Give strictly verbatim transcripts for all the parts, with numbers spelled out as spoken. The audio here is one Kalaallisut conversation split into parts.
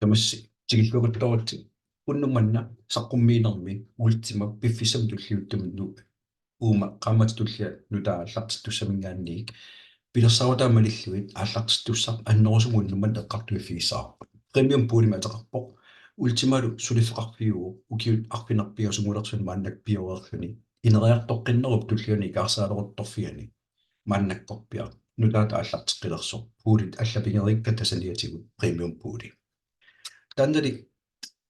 Tamassi tikilluaqqusaavusi. Unnuk manna saqqummiinermi Ultima piffissami tulliuttumi nu-, uuma qaammatip tullia nutaaq aallartittussaminngaanniit pilersaarutaa malillugit aallartittussaq annerusumik unnuk manna eqqartuiffigissavarput. Premium poolimik ateqarpoq. Ultimalu suliffeqarfiuvoq ukiut arfineq-pingasunngorlugit maannakkut pioreerluni. Ineriartoqqinnerup tullianut ikaarsaalerutorfiani maannakkorpiaq nutaata aallarteqqilersoq. Poolit allat pigeriikkatta saniatigut premium pooli. Taannali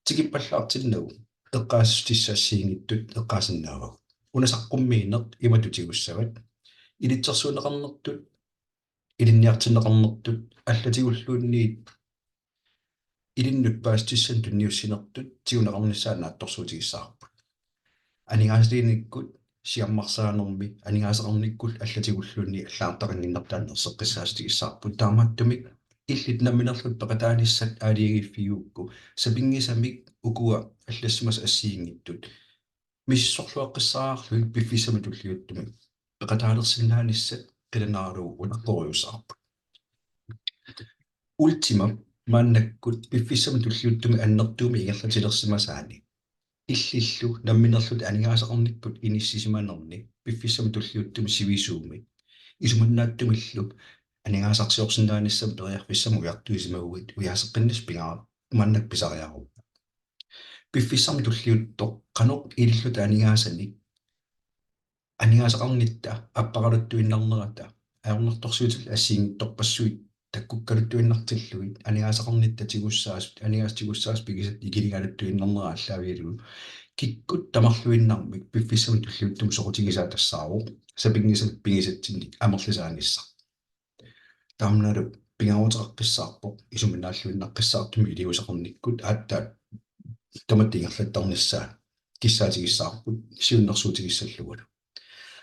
tikippallaartinnagu eqqaasitsissat assigiinngitsut eqqaasinnaavagut. Una saqqummiineq imatut tigussavat: ilitsersuunneqarnertut, ilinniartinneqarnertut allatigulluunniit ilinnut paasissutissanik tunniussinertut tiguneqarnissaat naatsorsuutigissavarput. Aningaasaliinikkut siammarsaanermi aningaasaqarnikkut allatigulluunniit allagartaqannginnertaa erseqqissaatigissavarput. Taamaattumik illit nammineerlutit peqataanissat aalajangiiffigigukku sapinngisamik ukua allassimasat assigiinngitsut misissorluaqqissaarlugit piffissami tulliuttumi peqataalersinnaanissat qilanaaralugu unaqqoriussavarput. Ultima maannakkut piffissami tulliuttumi annertuumik ingerlatilersimasaani illillu nammineerlutit aningaasaqarnikkut inissisimanerni piffissami tulliuttumi sivisuumik isumannaatsumillu aningaasarsiorsinnaanissamut periarfissamik ujartuisimaguit ujaaseqqinnissaq pigaara maannakkut pisariaqarpoq. Piffissami tulliuttumi qanoq ililluta aningaasanik aningaasaqarnitta appariartuinnarnerata ajornartorsiutit assigiinngitsorpassuit takkukkaluttuinnartillugit aningaasaqarnitta tigussaasut, aningaasat tigussaasut pigisatit ikiligaluttuinnarnerat aallaavigalugu kikkut tamarluinnarmik piffissami tulliuttumi soqutigisaa tassaavoq sapinngisamik pigisatsinnik amerlisaanissaq. Taamnalu pingaaruteqaqqissaarpoq isumannaalluinnaqqissaartumik iliuuseqarnikkut aatsaat tamatta ingerlattarnissaa kissaatigissavarput siunnersuutigissallugulu.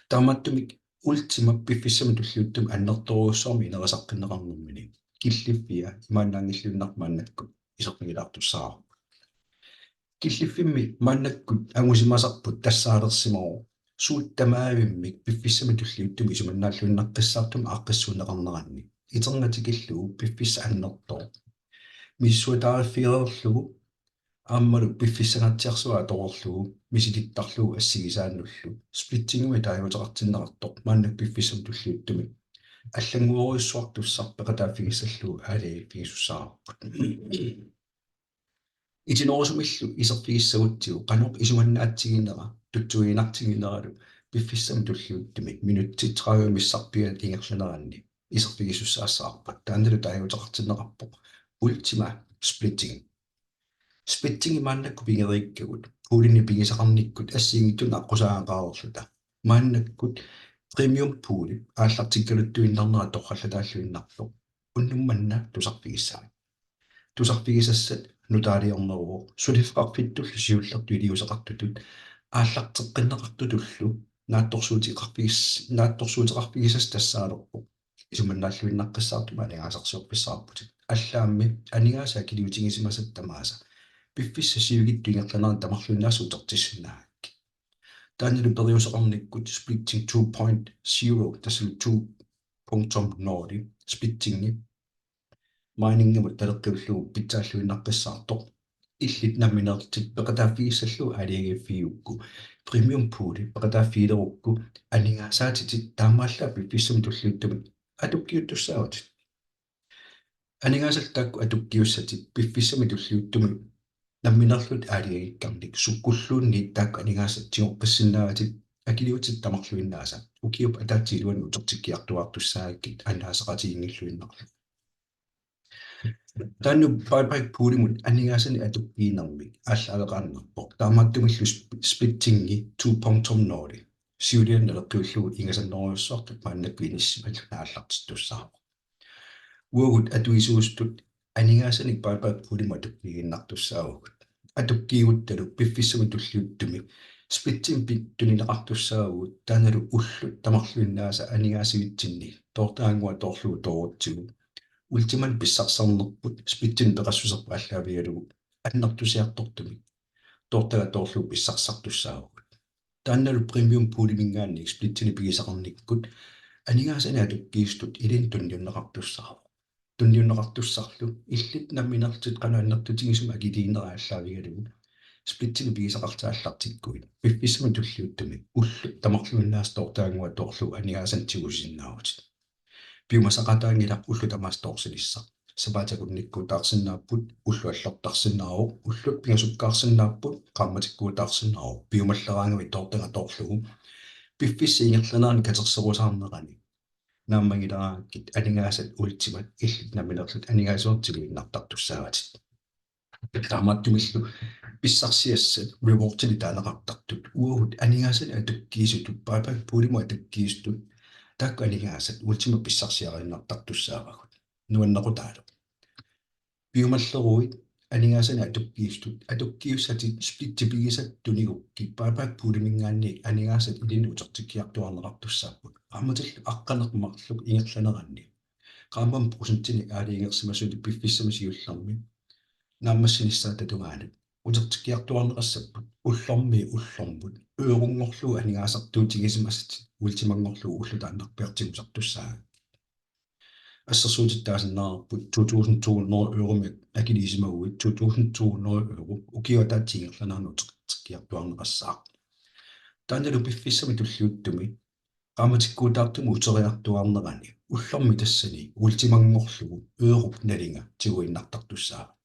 Taamaattumik Ultima piffissami tulliuttumi annertoorujussuarmik ineriartoqqinneqarnermini killiffia imaannaanngilluinnarpoq maannakkut iserfigilaartussaavarput. Killiffimmi maannakkut angusimasarput tassaalersimavoq suut tamaavimmik piffissami tulliuttumi isumannaalluinnaqqissaartumik aaqqissuunneqarneranni. Iternatikillugu piffissaq annertooq misissuataariffigereerlugu aammalu piffissangatsiarsuaq atoreerlugu misilittarlugu assigisaannullu splittingimik taaguuteqartinneqartoq maannakkut piffissami tulliuttumi allannguerujussuartussaq peqataaffigissallugu aalajangiiffigisussaavarput. Itinerusumillu iserfigissagutsigu qanoq isumannaatsiginera tutsuiginartigineralu piffissami tulliuttumi minutsit tredive missarpiaat ingerlaneranni iserfigisussaassavarput. Taannalu taaguuteqartinneqarpoq Ultima Splitting. Splittingi maannakkut pigeriikkagut, poolinik pigisaqarnikkut assigiinngitsunik aqqusaagaqareerluta. Maannakkut premium pooli aallartikkaluttuinnarnera torrallataalluinnarpoq unnuk manna tusarfigissavat. Tusarfigisassat nutaaliorneruvoq suliffeqarfittullu siullertut iliuuseqartutut aallarteqqinneqartutullu naatsorsuuteqarfigis-, naatsorsuuteqarfigisassat tassaalerpoq isumannaalluinnaqqissaartumik aningaasarsiorfissaqarputit. Allaammi aningaasat akiliutigisimasatit tamaasa piffissap sivikitsup ingerlanerani tamarluinnaasa utertissinnaagakkit. Taannalu periuseqarnikkut splitting two point zero, tassalu two punktum nul splittingi miningimut taleqqillugu pitsaalluinnaqqissaartoq. Illit nammineerlutit peqataaffigissallugu aalajangiiffigigukku premium pooli peqataaffigilerukku aningaasaatitit taamaallaat piffissami tulliuttumi atukkiuttussaavutit. Aningaasallu taakku atukkiussatit piffissami tulliuttumi nammineerlutit aalajangikkaannik sukkulluunniit taakku aningaasat tigoqqissinnaavatit akiliutitit tamarluinnaasa ukiup ataatsip iluani utertikkiartuaartussaagakkit annaasaqatiginngilluinnarlugu. Taanna buyback poolimut aningaasanik atukkiinermik aallaaveqaannarpoq. Taamaattumillu sp-, splittingi two punktum nul siuliani naleqqiullugu ingasannerujussuartut maannakkut inissisimalluni aallartittussaavoq. Uagut atuisuusutut aningaasanik buyback poolimut atukkiiginnartussaavugut. Atukkiiguttalu piffissami tulliuttumi splitting pit tunineqartussaavugut, taannalu ullut tamarluinnaasa aningaasivitsinni toortagannguaq toorlugu toorutsigu Ultimanik pissarsisarnerput splittinik peqassuserput aallaavigalugu annertusiartortumik toortagaq toorlugu pissarsisartussaavugut. Taannalu premium pooliminngaanniit splittinik pigisaqarnikkut aningaasanik atukkiisutut ilinnut tunniunneqartussaavoq. tunniunneqartussarlu illit nammineerlutit qanoq annertutigisumik akiliinerit aallaavigalugu splittinik pigisaqartaallartikkuit piffissami tulliuttumi ullut tamarluinnaasa toortaannguaq toorlugu aningaasanik tigusinnaavutit. Piumasaqaataanngilaq ullut tamaasa toorsinissaq. Sapaatip akunnikkuutaarsinnaapput, ullut allortarsinnaavoq, ullut pingasukkaarsinnaapput, qaammatikkuutaarsinnaavoq, piumalleraangavit toortagaq toorlugu piffissap ingerlanerani katerserusaarnerani naammagilaarakkit aningaasat Ultimat illit nammineerlutit aningaasivimmik tiguinnartartussaavatit. Taamaattumillu pissarsiassat rewardinik taaneqartartut uagut aningaasanik atukkiisutut buyback poolimut atukkiisutut taakku aningaasat Ultimat pissarsiariinnartartussaavagut. Nuannequtaalu. Piumalleruit aningaasanik atukkiisutut atukkiussatit splittit pigisatit tunigukkit buyback pooliminngaanniit aningaasat ilinnut utertikkiartuaarneqartussaapput. Qaammatillu aqqaneq-marluk ingerlaneranni qaammammut procentinik aalajangersimasunik piffissami siullermi naammassinissaata tungaanut utertikkiartuaarneqassapput ullormiit ullormut euronngorlugu aningaasartuutigisimasatit Ultimanngorlugu ulloq taannarpiaq tigusartussaagakkit. Assersuutitut taasinnaavarput to tusind to hundrede euromik akiliisimaguit to tusind to hundrede euro ukiup ataatsip ingerlanerani utertikkiartuaarneqassaaq. Taannalu piffissami tulliuttumi qaammatikkuutaartumik uteriartuaarnerani ullormi tassani Ultimanngorlugu europ nalinga tiguinnartartussaavat.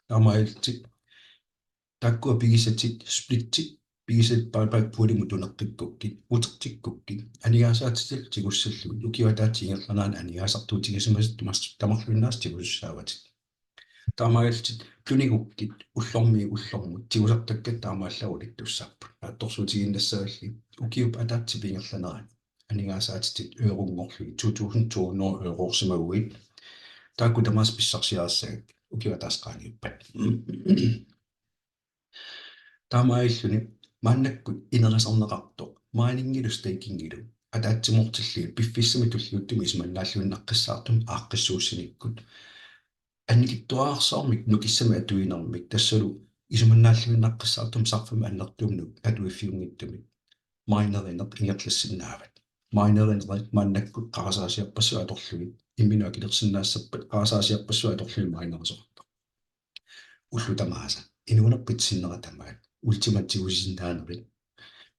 Taamaalillutit taakkua pigisatit splittit pigisatit buyback poolimut tuneqqikkukkit utertikkukkit aningaasaatitillu tigussallugit ukiup ataatsip ingerlanerani aningaasartuutigisimasatit tamas-, tamarluinnaasa tigusussaavatit. Taamaalillutit tunigukkit ullormiit ullormut tigusartakkatit taamaallaat unittussaapput. Naatsorsuutigiinnassavalli ukiup ataatsip ingerlanerani aningaasaatitit euronngorlugit to tusind to hundrede euroorsimaguit taakku tamaasa pissarsiarissagakkit ukiup ataaseq qaangiuppat. Taamaalilluni maannakkut inerisarneqartoq miningilu stakingilu ataatsimoortillugit piffissami tulliuttumi isumannaalluinnaqqissaartumik aaqqissuussinikkut annikitsuararsuarmik nukissamik atuinermik tassalu isumannaalluinnaqqissaartumik sarfamik annertuumik atuiffiunngitsumik minerineq ingerlassinnaavat. Minerinerit maannakkut qarasaasiarpassuit atorlugit imminut akilersinnaassappat qarasaasiarpassuit atorlugit minerisoqartarput. Ullut tamaasa inuunerpit sinnera tamaat Ultimat tigusisinnaanerit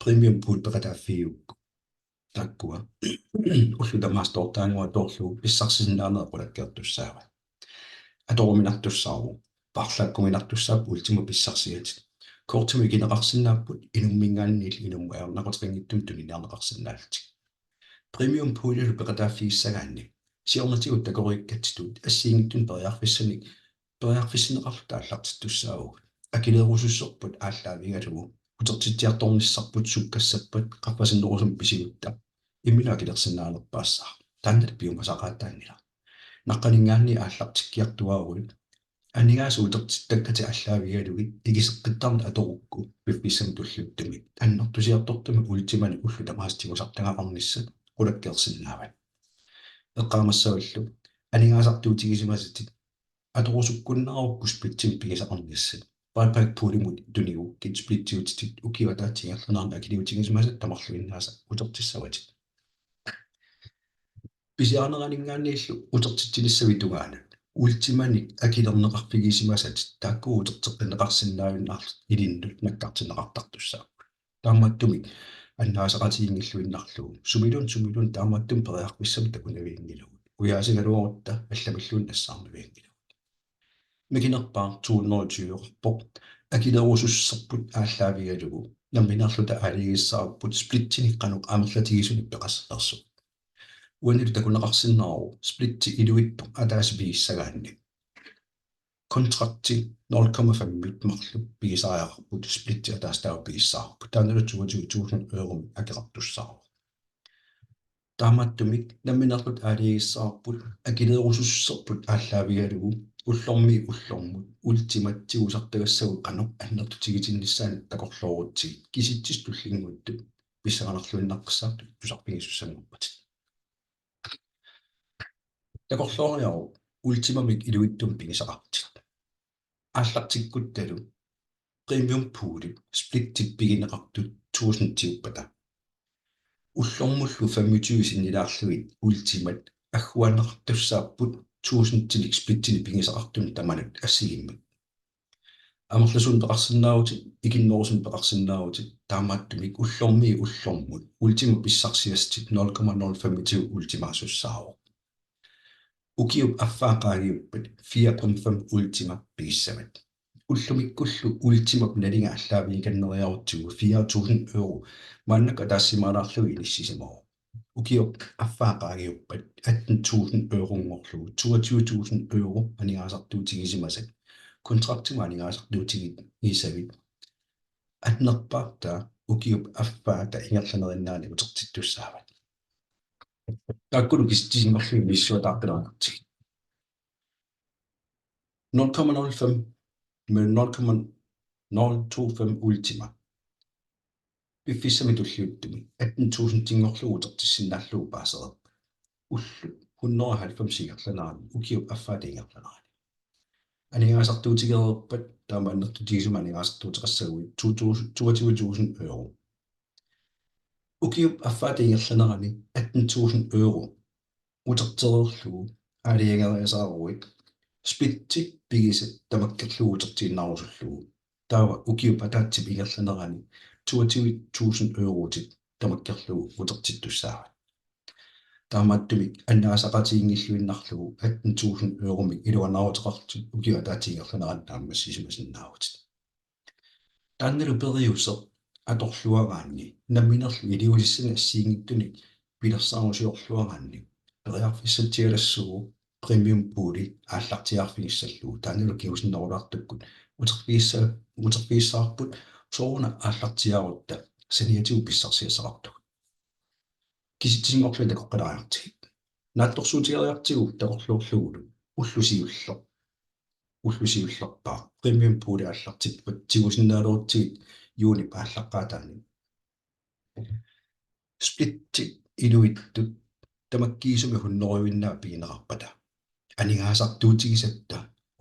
premium pool peqataaffigigukku taakkua ullut tamaasa toortaannguaq toorlugu pissarsisinnaanerit qulakkeertussaavat. Atoruminartussaavoq, paarlaakkuminartussaapput Ultimat pissarsiatit. Kortimut ikineqarsinnaapput inumminngaanniillu inummut ajornaquteqanngitsumik tuniniarneqarsinnaallutik. Premium poolilu peqataaffigissagaanni siornatigut takoriikkatsitut assigiinngitsunik periarfissanik periarfissinneqarluta aallartittussaavugut. Akileerusussuserput aallaavigalugu utertitsiartornissarput sukkassappat qaffasinnerusumik pisigutta imminut akilersinnaanerpaassaaq. Taannalu piumasaqaataanngilaq. Naqqaninngaanniit aallartikkiartuaaruit aningaasat utertittakkatit aallaavigalugit ikiseqqittarneq atorukku piffissami tulliuttumi annertusiartortumik Ultimanik ullut tamaasa tigusartagaqarnissat qulakkeersinnaavat. Eqqaamassavallu aningaasartuutigisimasatit atorusukkunnaarukku splittinik pigisaqarnissat buyback poolimut tunigukkit splittiutitit ukiup ataatsip ingerlanerani akiliutigisimasatit tamarluinnaasa utertissavatit. Pisiarineraninngaanniillu utertitsinissavit tungaanut Ultimanik akilerneqarfigisimasatit taakku uterteqqinneqarsinnaajunnaarlutik ilinnut nakkartinneqartartussaapput. Taamaattumik annaasaqatiginngilluinnarlugu sumiluunniit sumiluunniit taamaattumik periarfissamik takunavianngilagut. Ujaasigaluarutta allamilluunniit nassaarnavianngilagut. Mikinerpaaq to hundrede og tyve-rpoq akileerusussuserput aallaavigalugu nammineerluta aalajangissavarput splittinik qanoq amerlatigisunik peqassanersoq. Uanilu takuneqarsinnaavoq splitti ilivitsoq ataaseq pigissagaanni kontrakti nul komma fem-it marluk pigisariaqarput splitti ataaseq taava pigissavarput. Taannalu toogtyve tusind euromik akeqartussaavoq. Taamaattumik nammineerluta aalajangissavarput akileerusussuserput aallaavigalugu ullormiit ullormut Ultimat tigusartagassagut qanoq annertutigitinnissaannik takorloorutsigit kisitsisit tullinnguuttut pissanganarluinnaqqissaartut tusarfigisussanngorpatit. Takorlooriaruk Ultimamik ilivitsumik pigisaqarputit. Aallartikkuttalu premium poolip splittit pigineqartut tusindiuppata ullormullu femogtyve sinnilaarlugit Ultimat agguaanneqartussaapput tusindinik splitsinik pigisaqartunut tamanut assigiimmik. Amerlasuunik peqarsinnaavutit, ikinnerusumik peqarsinnaavutit, taamaattumik ullormiit ullormut Ultima pissarsiassatit nul komma nul fem Ultimaasussaavoq. Ukiup affaa qaangiuppat fire komma fem Ultima pigissavat. Ullumikkullu Ultimap nalinga aallaavigikannereerutsigu fire tusind euro maannakkut ataassimaalaarlugu inissisimavoq. Ukiup affaa qaangiuppat atten tusind euronngorlugu toogtyve tusind euro aningaasartuutigisimasat kontraktimut aningaasartuutigisavit annerpaartaa ukiup affaata ingerlanerinnaani utertittussaavat. Taakkulu kisitsisinngorlugit misissuataartariaqartigit. Nul komma nul fem, men nul komma nul to fem Ultima. Piffissami tulliuttumi atten tusindinngorlugu utertissinnaallugu paasereerpat. Ullut hundrede og halvfems ingerlanerani, ukiup affaata ingerlanerani. Aningaasartuutigereerpat taama annertutigisumik aningaasartuuteqassaguit to tusind, toogtyve tusind euro. Ukiup affaata ingerlanerani atten tusind euro utertereerlugu aalajangeriasaaruit splitsi pigisat tamakkerlugu utertiinnarusullugu. Taava ukiup ataatsip ingerlanerani toogtyve tusind eurotit tamakkerlugu utertittussaavat. Taamaattumik annaasaqatiginngilluinnarlugu atten tusind euromik iluanaaruteqarlutit ukiup ataatsip ingerlanerani naammassisimasinnaavutit. Taannalu periuseq atorluaraanni namminerlu iliuusissani assigiinngitsunik pilersaarusiorluaraanni periarfissatsialassuuvoq premium pooli aallartiaarfigissallugu, taannalu kingusinnerulaartukkut uterfigissa-, uterfigissavarput sooruna aallartiaarutta saniatigut pissarsiassaqartugut. Kisitsisinngorlugit takoqqilaarumaartigit. Naatsorsuutigeriartigu takorloorlugulu ulloq siulleq, ulloq siullerpaaq premium pooli aallartippat tigusinnaalerutsigit juunip aallaqqaataani. Splittit iluittut tamakkiisumik hundredeviinnaat pigineqarpata aningaasartuutigisatta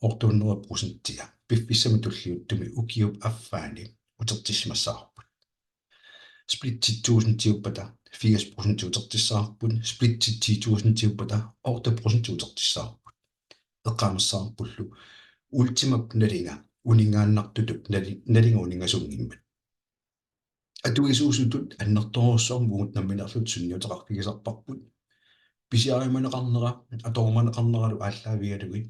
otte hundrede procentia piffissami tulliuttumi ukiup affaani utertissimassavarput. Splitsit tusindiuppata firs procent utertissavarput, splitsit ti tusindiuppata otte procent utertissavarput. Eqqaamassavarpullu Ultimap nalinga uninngaannartutut nali-, nalinga uninngasuunngimmat. Atuisuusutut annertoorujussuarmik uagut nammineerluta sunniuteqarfigisarparput. Pisiariumaneqarnera, atorumaneqarneralu aallaavigalugit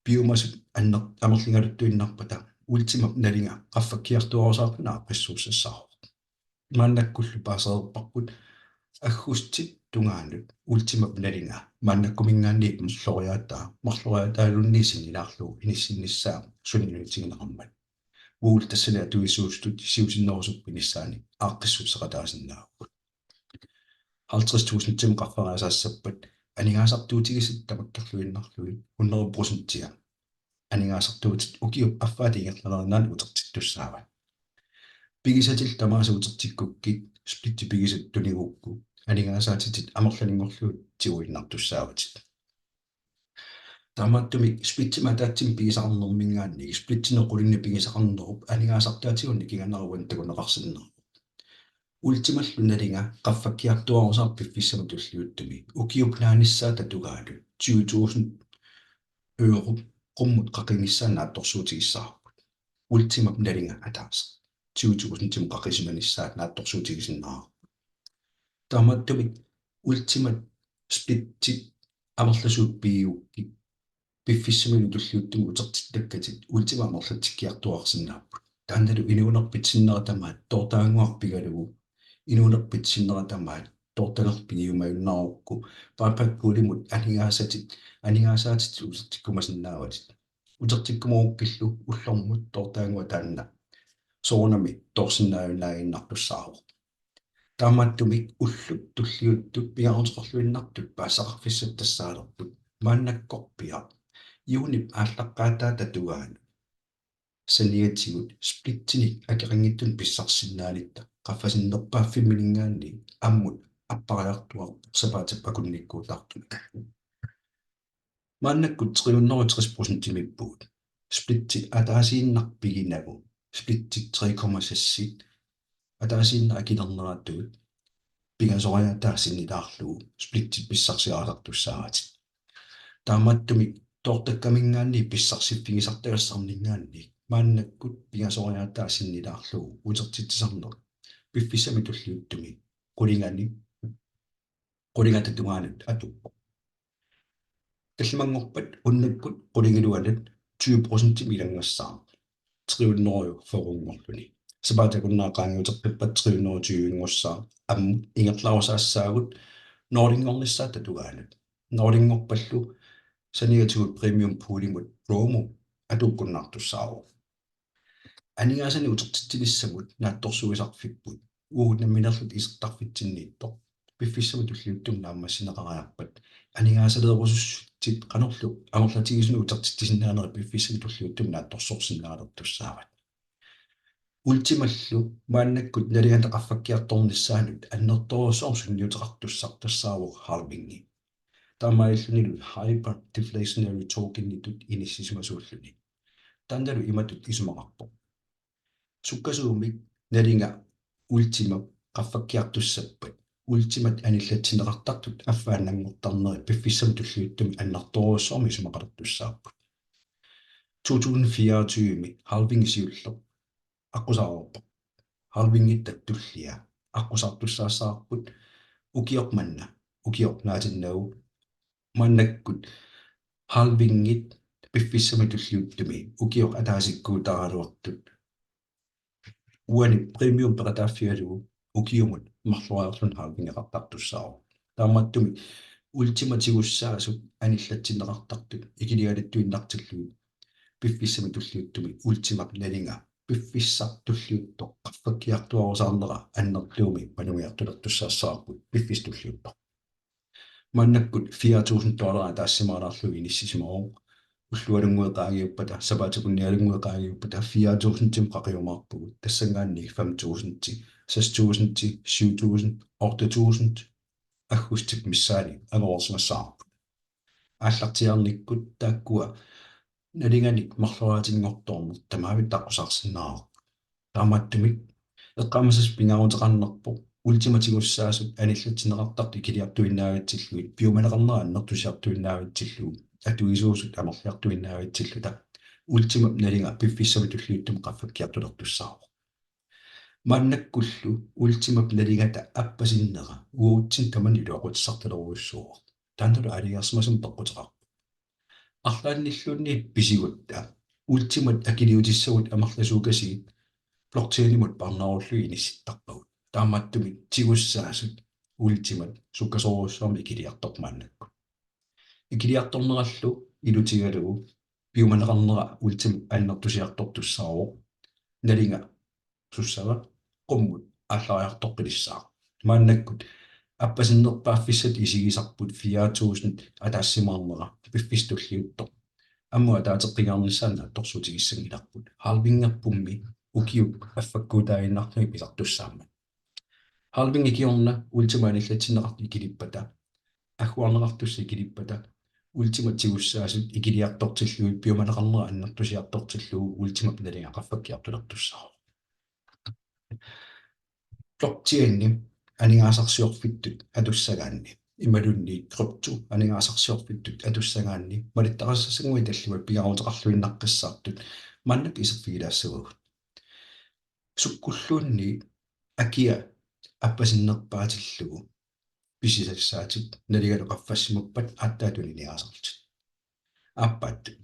piumasut anner-, amerligaluttuinnarpata Ultimap nalinga qaffakkiartuaarusaarluni aaqqissuussassaavoq. Maannakkullu paasereerparput aggustip tungaanut Ultimap nalinga maannakkuminngaanniit marloriaataa, marloriaataaluunniit sinnilaarlugu inissinnissaa sunniutigineqarmat. Uagut tassani atuisuusutut siusinnerusukkut inissaani aaqqissuusseqataasinnaavugut. Halvtreds tusindimut qaffariasaassappat aningaasartuutigisatit tamakkerluinnarlugit hundrede procentia aningaasartuutit ukiup affaata ingerlanerinnaani utertittussaavat. Pigisatit tamaasa utertikkukkit splittit pigisat tunigukku aningaasaatitit amerlanerunngorlugit tiguinnartussaavatit. Taamaattumik splitsimik ataatsimik pigisaqarnerminngaanniit splitsinik qulinik pigisaqarnerup aningaasartaatigut nikinganeruvoq takuneqarsinnaavoq. Ultimallu nalinga qaffakkiartuaarusaarpoq piffissami tulliuttumi ukiup naanissaata tungaanut tyve tusind euro qummut qaqinissaa naatsorsuutigissavarput. Ultimap nalinga ataaseq tyve tusindimut qaqisimanissaa naatsorsuutigisinnaavarput. Taamaattumik Ultimat splitsit amerlasuut pigigukkit piffissamilu tulliuttumi utertittakkatit Ultima amerlatsikkiartuaarsinnaapput. Taannalu inuunerpit sinnera tamaat toortagannguaq pigalugu, inuunerpit sinnera tamaat toortaneq pigiumajunnarukku, buyback poolimut aningaasatit, aningaasaatit utertikkumasinnaavatit. Utertikkumagukkillu ullormut toortagannguaq taanna soorunami toorsinnaajunnaannartussaavoq. Taamaattumik ullut tulliuttut pingaaruteqarluinnartut paasisaqarfissat tassaalerput maannakkorpiaq juunip aallaqqaataata tungaanut saniatigut splitsinik akeqanngitsunik pissarsisinnaanitta qaffasinnerpaaffimmininngaanniit ammut appariartuaarpoq sapaatip akunnikkuutaartumik. Maannakkut tre hundrede og tres procentimiippugut. Splitsi ataasiinnaq piginagu, splitsit tre komma seksit ataasiinnaq akilerneratut pingasoriaataa sinnilaarlugu splitsit pissarsiarisartussaavatit. Taamaattumik toortakkaminngaanniit pissarsiffigisartagassarninngaanniit maannakkut pingasoriaataa sinnilaarlugu utertitsisarneq piffissami tulliuttumi qulingani, qulingata tungaanut atuuppoq. Tallimanngorpat unnukkut qulingiluanut tyve procentimik ilanngassaaq tre hundrede og fyrre-nngorluni. Sapaatip akunnera qaangiuteqqippat tre hundrede og tyve-nngussaaq, ammut ingerlarusaassaagut nulinngornissaata tungaanut. Nulinngorpallu saniatigut Premium Poolimut promo atuukkunnaartussaavoq. Aningaasanik utertitsinissamut naatsorsuisarfipput uagut nammineerluta isertarfitsinniittoq piffissami tulliuttumi naammassineqariarpat aningaasaleerusussutsit qanorlu amerlatigisunik utertitsisinnaanerit piffissami tulliuttumi naatsorsorsinnaalertussaavat. Ultimallu maannakkut nalingata qaffakkiartornissaanut annertoorujussuarmik sunniuteqartussaq tassaavoq halvingi. Taamaalillunilu hyperdeflationary tokenitut inissisimasuulluni. Taannalu imatut isumaqarpoq: Sukkasuumik nalinga Ultimap qaffakkiartussappat Ultimat anillatsinneqartartut affaannanngortarnerit piffissami tulliuttumi annertoorujussuarmik isumaqalertussaapput. To tusind fireogtyve halvingi siulleq aqqusaareerpoq. Halvingitta tullia aqqusaartussaassavarput ukioq manna, ukioq naatinnagu. Maannakkut halvingit piffissami tulliuttumi ukioq ataasikkuutaaraluartut. Uani Premium peqataaffigalugu ukiumut marloriarluni halvingeqartartussaavoq. Taamaattumik Ultimat tigussaasut anillatsinneqartartut ikiligaluttuinnartillugit piffissami tulliuttumi Ultimap nalinga piffissaq tulliuttoq qaffakkiartuaarusaarnera annertuumik malugiartulertussaassavarput piffissaq tulliuttoq. Maannakkut fire tusind dollarit ataassimaalaarlugit inissisimavoq. Ullualunnguit qaangiuppata, sapaatip akunnialunnguit qaangiuppata fire tusindimut qaqiumaarpugut. Tassanngaanniit fem tusind, seks tusind, syv tusind, otte tusind aggustip missaani angoreersimassavarput. Aallartiaarnikkut taakkua nalinganik marloriaatinngortoorneq tamavitta aqqusaarsinnaavarput. Taamaattumik eqqaamasassaq pingaaruteqarnerpoq Ultimat tigussaasut anillatsinneqartartut ikiliartuinnaavitsillugit, piumaneqarnera annertusiartuinnaavitsillugu, atuisuusut amerliartuinnaavitsilluta Ultimap nalinga piffissami tulliuttumi qaffakkiartulertussaavoq. Maannakkullu Ultimap nalingata appasinnera uatsinnut tamanut iluaqutissartalerujussuuvoq. Taannalu aalajangersimasumik peqquteqarpoq. Arlaannilluunniit pisigutta Ultimat akiliutissagut amerlasuukasiit blockchainimut parnaarullugit inissittarpagut. Taamaattumik tigussaasut Ultimat sukkasoorujussuarmik ikiliartorput maannakkut. Ikiliartornerallu ilutigalugu piumaneqarnera Ultimap annertusiartortussaavoq. Nalinga sussava qummut aallariartoqqilissaaq. Maannakkut appasinnerpaaffissatut isigisarput fire tusind ataassimaarnera piffissaq tulliuttoq. Ammut ataateqqinngaarnissaanut naatsorsuutigissanngilarput. Halvingerpummi ukiup affakkuutaaginnarluni pisartussaammat. Halvingi kingorna Ultimat anillatsinneqartut ikilippata, agguarneqartussat ikilippata, Ultimat tigussaasut ikiliartortillugit piumaneqarnera annertusiartortillugu Ultimap nalinga qaffakkiartulertussaavoq. Blockchaini aningaasarsiorfittut atussagaanni imaluunniit krypto aningaasarsiorfittut atussagaanni malittarisassannguit tallimat pingaaruteqarluinnaqqissaartut maannakkut iserfigilaassavagut. Sukkulluunniit akia appasinnerpaatillugu pisisassaatit nalingalu qaffassimappat aatsaat tuniniaasarlutit. Aappaattut.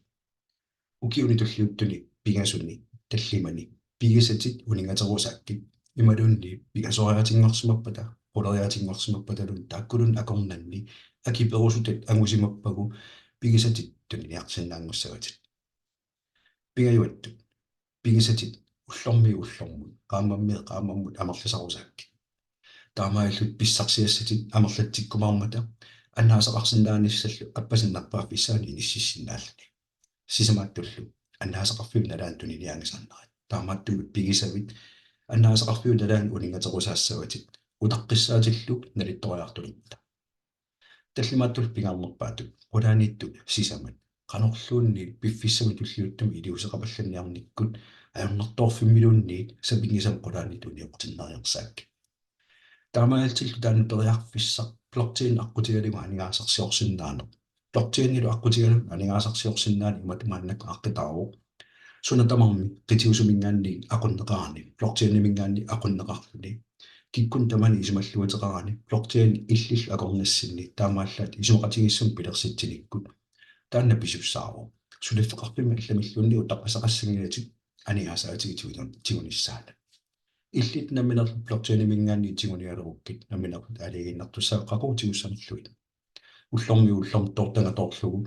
Ukiuni tulliuttuni pingasuni tallimani pigisatit uninngaterusaakkit imaluunniit pingasoriaatinngorsimappata, quleriaatinngorsimappataluunniit taakkuluunniit akornanni akiperusutat angusimappagu pigisatit tuniniarsinnaanngussavatit. Pingajuattut. Pigisatit ullormiit ullormut, qaammammiit qaammammut amerlisarusaakkit. Taamaalillutit pissarsiassatit amerlatsikkumaarmata annaasaqarsinnaanissallu appasinnerpaaffissaani inississinnaallutit. Sisamaattullu annaasaqarfiup nalaani tuniniaanngisaannarit. Taamaattumik pigisavit annaasaqarfiup nalaani uninngaterusaassavatit utaqqissaatillu nalittoriartulerpata. Tallimaattullu pingaarnerpaatut qulaaniittut sisamat qanorluunniit piffissami tulliuttumi iliuuseqapallanniarnikkut ajornartoorfimmiluunniit sapinngisamik qulaaniittut unioqqutinneriarsaakkit. Taamaalillutillu taanna periarfissaq blockchain aqqutigalugu aningaasarsiorsinnaaneq Blockchainilu aqqutigalugu aningaasarsiorsinnaaneq imatut maannakkut aaqqitaavoq. Suna tamarmi qitiusuminngaanniit aqunneqarani, blockchainiminngaanniit aqunneqarluni, kikkunnit tamanit isumalluuteqarani, blockchain illillu akornassinni taamaallaat isumaqatigiissummik pilersitsinikkut, taanna pisussaavoq. Suliffeqarfimmit allamilluunniit utaqqisaqassanngilatit aningaasaatigit tigun-, tigunissaanut. Illit nammineerlutit blockchainiminngaanniit tigunialerukkit, nammineerlutit aalajangiinnartussaavat qaqugu tigussanerlugit. Ullormiit ullormut toortagaq toorlugu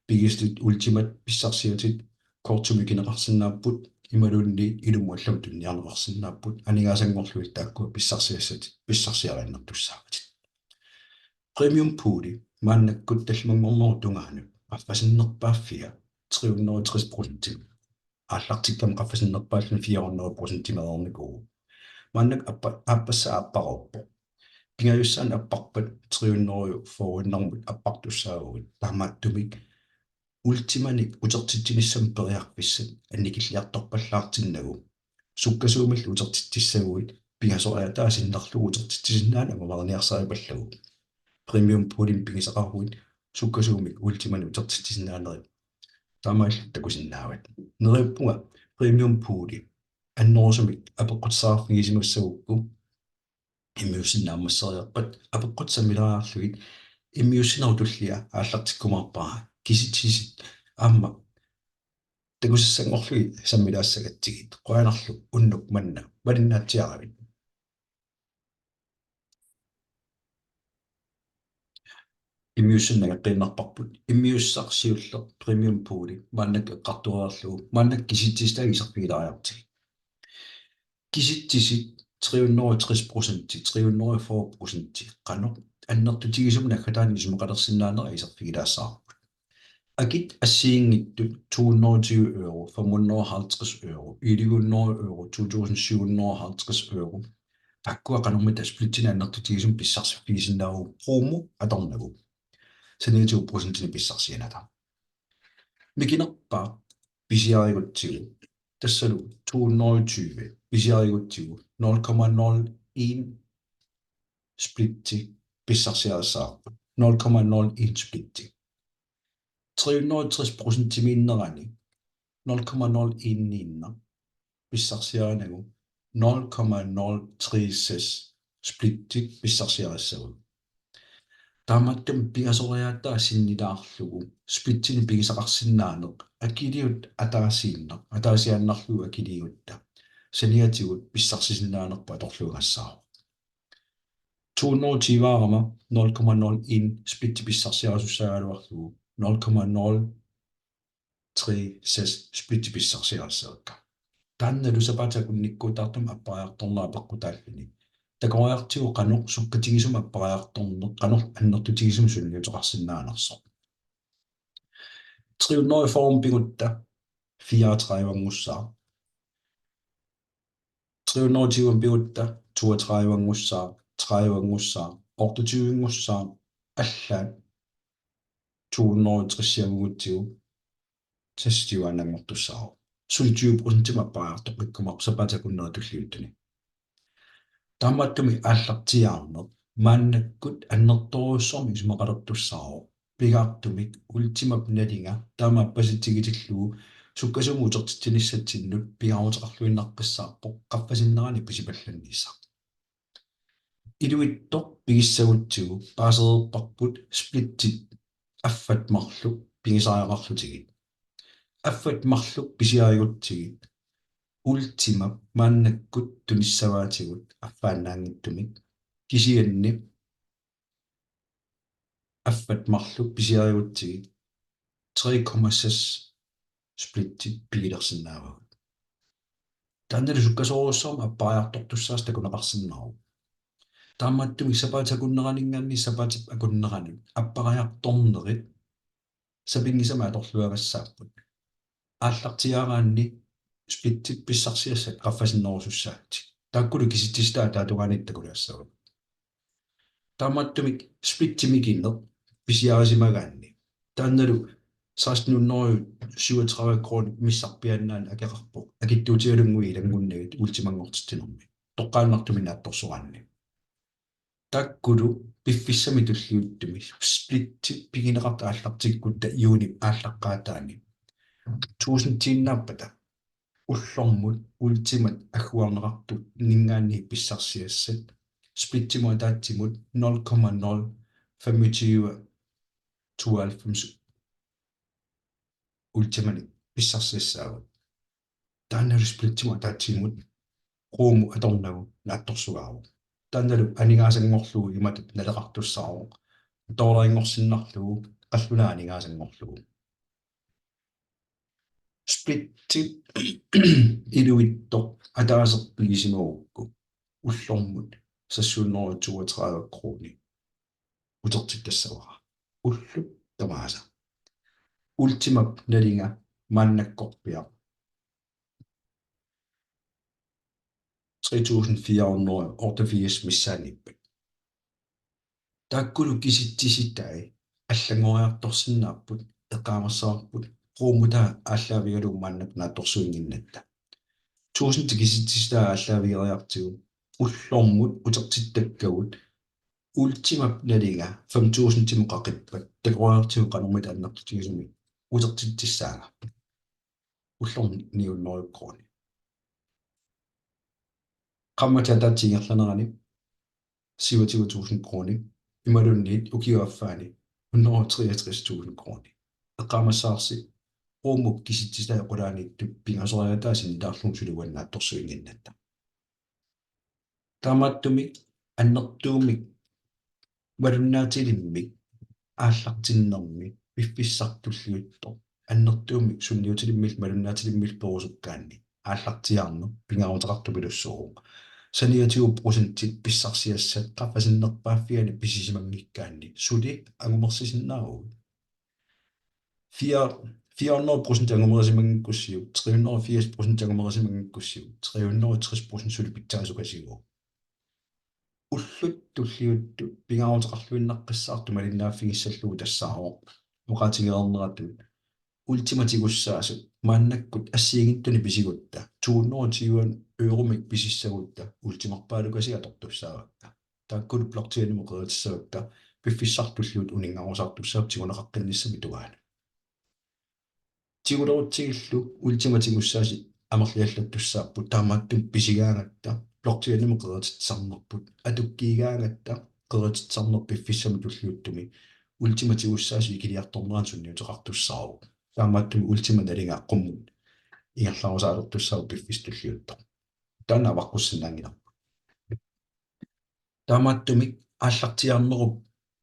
pigisatit Ultimat pissarsiatit kortimut ikineqarsinnaapput, imaluunniit ilummut allamut tuniniarneqarsinnaapput, aningaasanngorlugit taakkua pissarsiassatit pissarsiariinnartussaavatit. Premium pooli maannakkut tallimanngornerup tungaanut qaffasinnerpaaffia tre hundrede og tres procent. Aallartikkama qaffasinnerpaalluni fire hundrede procentimeereernikuuvoq. Maannakkut appa-, aappassaa appareerpoq. Pingajussaanik apparpat tre hundrede fyrrenngornermut appartussaavugut. Taamaattumik Ultimanik utertitsinissamut periarfissat annikilliartorpallaartinnagu, sukkasuumillu utertitsissaguit pingasoriaataa sinnerlugu utertitsisinnaaneq angumariniarsaripallagu. Premium poolimik pigisaqaruit sukkasuumik Ultimanik utertitsisinnaanerit taamaalillutit takusinnaavat. Neriuppunga premium pooli annerusumik apeqqutissaqarfigisimassagukku, immiussineq naammasseriarpat apeqqutit sammilaariarlugit immiussinerup tullia aallartikkumaarpara. Kisitsisit aamma takusassanngorlugit sammilaassagatsigit. Qujanarlu unnuk manna malinnaatsiaravit. Immiussineq nangaqqiinnarparput. Immiussaq siulleq premium pooli maannakkut eqqartoreerlugu, maannakkut kisitsisit iserfigilaariartigit. Kisitsisit tre hundrede og tres procent, tre hundrede og fyrre procent, qanoq annertutigisumik naggataani isumaqalersinnaanerat iserfigilaassavarput. Akit assigiinngitsut to hundrede og tyve euro, fem hundrede og halvtreds euro, elleve hundrede euro, to tusind syv hundrede og halvtreds euro. Taakkua qanormita splitsinik annertutigisumik pissarsiffigisinnaavagut promo atornagu. Saniatigut procentinik pissarsianata. Mikinerpaaq pisiarigutsigu, tassalu to hundrede og tyve pisiarigutsigu, nul komma nul en splitti pissarsiarissavarput. Nul komma nul en splitti. Tre hundrede og tres procentimiinnerani nul komma nul en-iinnaq pissarsiarinagu nul komma nul tre seks splittit pissarsiarissavagut. Taamaattumik pingasoriaataa sinnilaarlugu splitsinik pigisaqarsinnaaneq akiliut ataasiinnaq, ataasiaannarlugu akiliigutta, saniatigut pissarsisinnaanerput atorluagassaavoq. To hundrede og tyve-arama nul komma nul en splitti pissarsiarisussagaluarlugu nul komma nul tre seks splitti pissarsiarissavakka. Taannalu sapaatip akunnikkuutaartumik appariartorneq apeqqutaalluni. Takoriartigu qanoq sukkatigisumik appariartorneq, qanoq annertutigisumik sunniuteqarsinnaanersoq. Tre hundrede og fyrre pigutta fireogtredive-nngussaaq. Tre hundrede og tyve pigutta toogtredive-nngussaaq, tredive-nngussaaq, otteogtyve-nngussaaq, allaat to hundrede og tres-ianngutsigu seksogtyve-annanngortussaavoq. Suli tyve procentimik appariartoqqikkumaarpoq sapaatip akunneri tulliuttuni. Taamaattumik aallartiaarneq maannakkut annertoorujussuarmik isumaqalertussaavoq. Pingaartumik Ultimap nalinga taama appasitsissutigitillugu sukkasuumik utertitsinissatsinnut pingaaruteqarluinnaqqissaarpoq qaffasinnerani pisipallannissaq. Iluitsoq pigissagutsigu paasereerparput splittit affat marluk pigisariaqarlutigit. Affat marluk pisiarigutsigit Ultimap maannakkut tunissavaatigut affaannaanngitsumik, kisianni affat marluk pisiarigutsigit tre komma seks splittit pigilersinnaavagut. Taannalu sukkasoorujussuarmik appariartortussaasut takuneqarsinnaavoq. Taamaattumik sapaatip akunneraninngaanniit sapaatip akunneranut appariartornerit sapinngisamik atorluagassaapput. Aallartiaaraanni splittit pissarsiassat qaffasinnerusussaapput. Taakkulu kisitsisit ataatungaanniit takulaassavagut. Taamaattumik splittit mikineq pisiarisimagaanni, taannalu seksten hundrede syvogtredive kroner missarpiaannaani akeqarpoq, akitsuutigalunnguit ilanngunnagit Ultimanngortitsinermi, toqqaannartumik naatsorsoraanni. Taakkulu piffissami tulliuttumi splitti pigineqartut aallartikkutta juunip aallaqqaataani tusindiinnaappata ullormut Ultimat agguarneqartunninngaanniit pissarsiassat splittimut ataatsimut nul komma nul femogtyve tooghalvfems Ultimanik pissarsiassaagut. Taannalu splittimut ataatsimut quumut atornagu naatsorsugaavoq. Taannalu aningaasanngorlugu imatut naleqartussaavoq. Dollarinngorsinnarlugu, qallunaat aningaasanngorlugu. Splittit iluitsoq ataaseq pigisimagukku ullormut seks hundrede toogtredive kroner utertittassavara. Ullut tamaasa. Ultimap nalinga maannakkorpiaq tre tusind fire hundrede og otteogfirs missaaniippat. Taakkulu kisitsisitai allanngoriartorsinnaapput, eqqaamassavarput quumutaa aallaavigalugu maannakkut naatsorsuinnginnatta. Tusind kisitsisitai aallaavigeriartigu ullormut utertittakkagut Ultimap nalinga fem tusindimut qaqippat takoriartigu qanormita annertutigisumik utertitsissaanga. Ullormut ni hundrede kroner. Qaammatit ataatsip ingerlanerani syvogtyve tusind kroner, imaluunniit ukiup affaani hundrede og treogtres tusind kroner. Eqqaamassavarsi quumut kisitsitai qulaaniittut pingasoriaataa sinnilaarlugu suli uani naatsorsuinnginnatta. Taamaattumik annertuumik malunnaatilimmik aallartinnermi piffissaq tulliuttoq annertuumik sunniutilimmillu malunnaatilimmillu perusukkaanni aallartiaarneq pingaaruteqartupilussuuvoq. Saniatigut procentit pissarsiassat qaffasinnerpaaffiani pisisimanngikkaanni suli angumersisinnaavugut. Fire, fire hundrede procent angumerisimanngikkussiuk, tre hundrede og firs procent angumerisimanngikkussiuk, tre hundrede og tres procent suli pitsaasukasiuvoq. Ullut tulliuttut pingaaruteqarluinnaqqissaartut malinnaaffigissallugu tassaavoq oqaatigereerneratut Ultimat tigussaasut maannakkut assigiinngitsunik pisigutta to hundrede og tyve euromik pisissagutta Ultimarpaalukasiit atortussaavakka. Taakkulu blockchainimut qeritissavakka piffissaq tulliuttoq uninngarusaartussaapput tiguneqaqqinnissamik tungaanut. Tigulerutsigillu Ultimat tigussaasut amerliallattussaapput taamaattumik pisigaangatta blockchainimut qerititsisarnerput atukkiigaangatta qerititsisarneq piffissami tulliuttumi Ultimat tigussaasut ikiliartornerannut sunniuteqartussaavoq. Taamaattumik Ultimat nalinga qummut ingerlarusaalertussaavoq piffissaq tulliuttoq. Taanna avaqqussinnaanngilarput. Taamaattumik aallartiaarnerup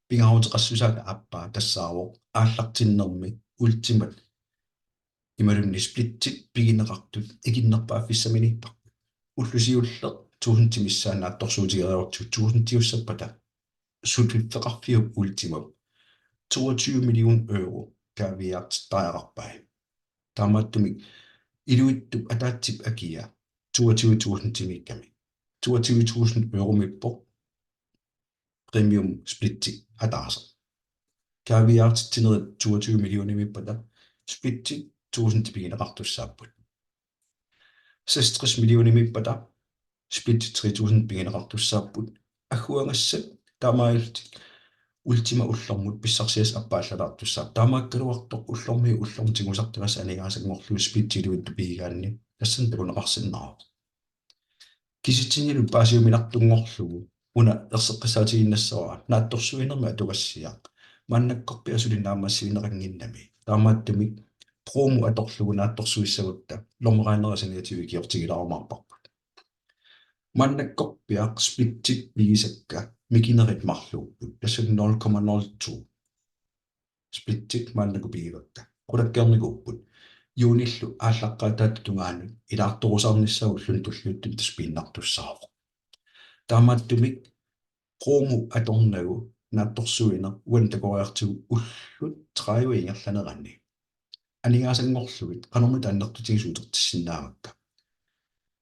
pingaaruteqassusaa aappaa tassaavoq aallartinnermi Ultimat imaluunniit splittit pigineqartut ikinnerpaaffissaminiipparput. Ulloq siulleq tusindit missaat naatsorsuutigereerutsigit tusindiussappata suliffeqarfiup Ultimap toogtyve million euro kaaviiaartittariaqarpai. Taamaattumik iluitsup ataatsip akia toogtyve tusindimiikkami. Toogtyve tusind euromiippoq premium splitti ataaseq. Kaaviiaartitsinerit toogtyve millionimiippata splitti tusindit pigineqartussaapput. Seksogtres millionimiippata splitti tre tusind pigineqartussaapput. Agguagassat taamaalillutik Ultima ullormut pissarsiassat appaallalaartussaapput. Taamaakkaluartoq ullormiit ullormut tigusartagassat aningaasanngorlugit splitti iluitsoq pigigaanni tassani takuneqarsinnaavoq. Kisitsinnillu paasiuminartunngorlugu una erseqqissaatigiinnassavara naatsorsuinermi atugassiaq maannakkorpiaq suli naammassineqannginnami. Taamaattumik promo atorlugu naatsorsuissagutta lommereernerisaniatigut ikiortigilaarumaarparput. Maannakkorpiaq splittit pigisakka mikinerit marluupput. Tassa nul komma nul to splittit maannakkut pigivakka. Qulakkeernikuupput. Juunillu aallaqqaataata tungaanut ilaartorusaarnissaa ulluni tulliuttuni tassa piinnartussaavoq. Taamaattumik promo atornagu naatsorsuineq uani takoriartigu ullut tredive ingerlaneranni aningaasanngorlugit qanormita annertutigisumik utertissinnaavakka.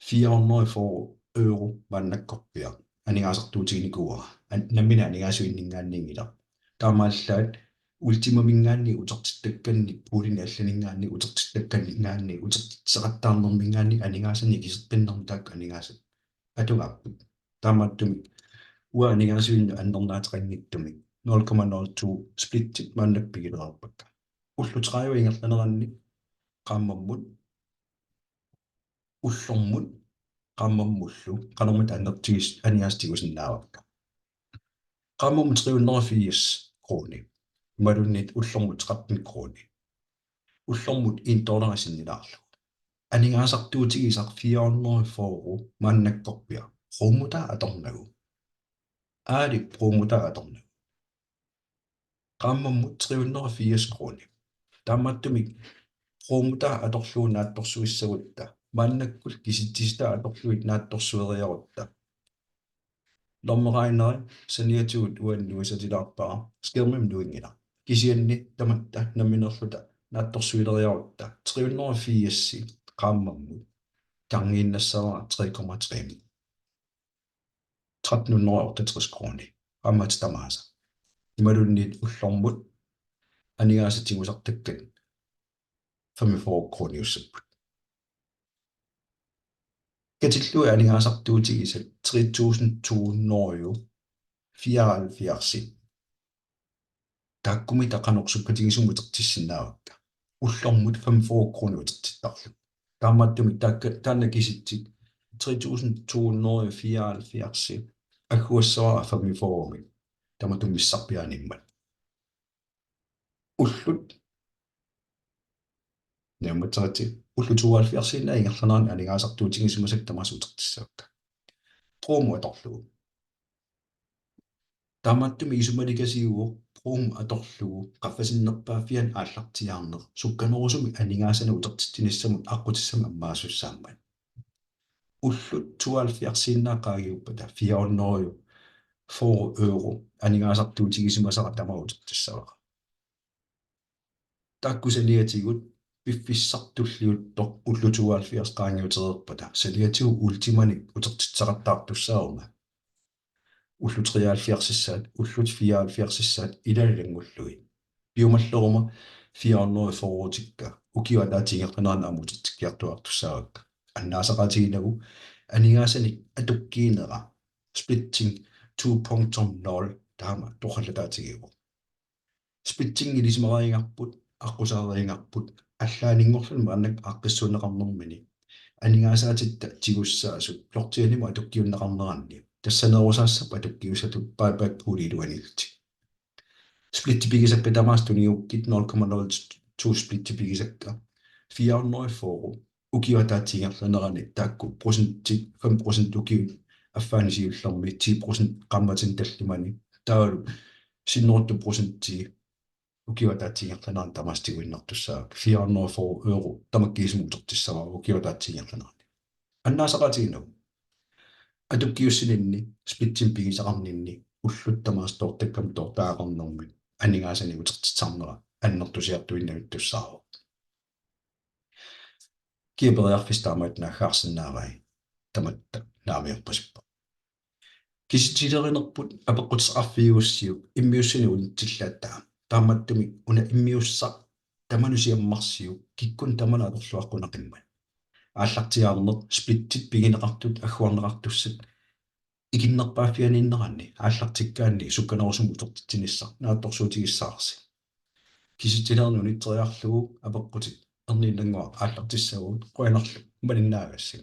Fire hundrede og fyrre euro maannakkorpiaq aningaasartuutiginikuuara. An-, nammineq aningaasivinninngaanniinngilaq. Taamaallaat Ultimaminngaanniit utertittakkannik, poolinik allaninngaanniit utertittakkanninngaanniit, utertitseqattaarnerminngaanniit aningaasanik ikiseqqinnermut taakku aningaasat atugaapput. Taamaattumik Uanga aningaasivinnut annernaateqanngitsumik nul komma nul to splitsit maannakkut pigilereerpakka. Ullut tredive ingerlaneranni qaammammut, ullormut qaammammullu qanormita annertugis-, aningaasat tigusinnaavakka. Qaammammut tre hundrede og firs kroner. Imaluunniit ullormut tretten kroner. Ullormut en dollar sinnilaarlugu. Aningaasartuutigisaq fire hundrede og fyrre maannakkorpiaq. Promotaa atornagu. Aali promotaa atornagu. Qaammammut tre hundrede og firs kroner. Taamaattumik promotaa atorlugu naatsorsuissagutta, maannakkut kisitsisitaa atorlugit naatsorsueriarutta. Lommeregneri saniatigut uannut nuisatilaarpara, skærmimi nuinngilaq. Kisianni tamatta nammineerluta naatsorsuileriarutta tre hundrede og firs qaammammut. Gangiinnassavara tre komma tre. Tretten hundrede og otteogtres kroner. Qaammatit tamaasa. Imaluunniit ullormut aningaasat tigusartakkat femogfyrre kroniussapput. Katillugit aningaasartuutigisat tre tusind to hundrede fireoghalvfjerds. Taakkumita qanoq sukkatigisumik utertissinnaavakka. Ullormut femogfyrre kroner utertittarlugu. Taamaattumik taakka, taanna kisitsit tre tusind to hundrede fireoghalvfjerds agguassavara femogfyrremik. Tamatuma missarpiaaniimmat. Ullut. Naammatseratsi. Ullut tooghalvfjerdsiinnaat ingerlaneranni aningaasartuutigisimasakka tamaasa utertissavakka. Promo atorlugu. Taamaattumik isumalikasiuvoq promo atorlugu qaffasinnerpaaffiani aallartiaarneq sukkanerusumik aningaasanik utertitsinissamut aqqutissamik ammaassisussaammat. Ullut tooghalvfjerdsiinnaat qaangiuppata fire hundrede fyrre euro aningaasartuutigisimasara tamaat utertissavara. Taakku saniatigut piffissaq tulliuttoq ullut tooghalvfjerds qaangiutereerpata saniatigut Ultimanik utertitseqattaartussaavunga. Ullut treoghalvfjerdsissaat, ullut fireoghalvfjerdsissaat ilanngullugit. Piumalleruma fire hundrede fyrretikka ukiup ataatsip ingerlanerani aamma utertikkiartuaartussaavakka. Annaasaqaatiginagu aningaasanik atukkiinera splitting to punktum nul taama torrallataatigivoq. Splitting ilisimareerigarput, aqqusareerigarput, allaaninngorluni maannakkut aaqqissuunneqarnermini aningaasaatitta tigussaasut blockchainimut atukkiunneqarneranni tassaneerusaassappat atukkiussatut buyback pooli iluanillutik. Splittit pigisakka tamaasa tunigukkit nul komma nul to splittit pigisakka fire hundrede fyrre ukiup ataatsip ingerlanerani taakku procentit fem procent ukiup affaani siullermi ti procent qaammatini tallimani taavalu sinneruttut procentii ukiup ataatsip ingerlanerani tamaasa tiguinnartussaavakka fire hundrede fyrre euro tamakkiisumik utertissavara ukiup ataatsip ingerlanerani. Annaasaqaatiginagu atukkiussininni splittimik pigisaqarninni ullut tamaasa toortakkami toortagaqarnermi aningaasanik utertitsisarnera annertusiartuinnavittussaavoq. Kia periarfissaq taamaattut naaggaarsinnaavai? Tamatta naamiorpasippoq. Kisitsisilerinerput apeqqutissaqarfiugussiuk immiussineq unitsillaat taama. Taamaattumik una immiussaq tamanut siammarsiuk kikkunnut tamanut atorluaqqunaqimmat. Aallartiaarneq splittit pigineqartut agguarneqartussat ikinnerpaaffianiinneranni aallartikkaanni sukkanerusumik utertitsinissaq naatsorsuutigissavarsi. Kisitsilerneq unitseriarlugu apeqqutit erniinnannguaq aallartissavagut, qujanarlu malinnaagassi.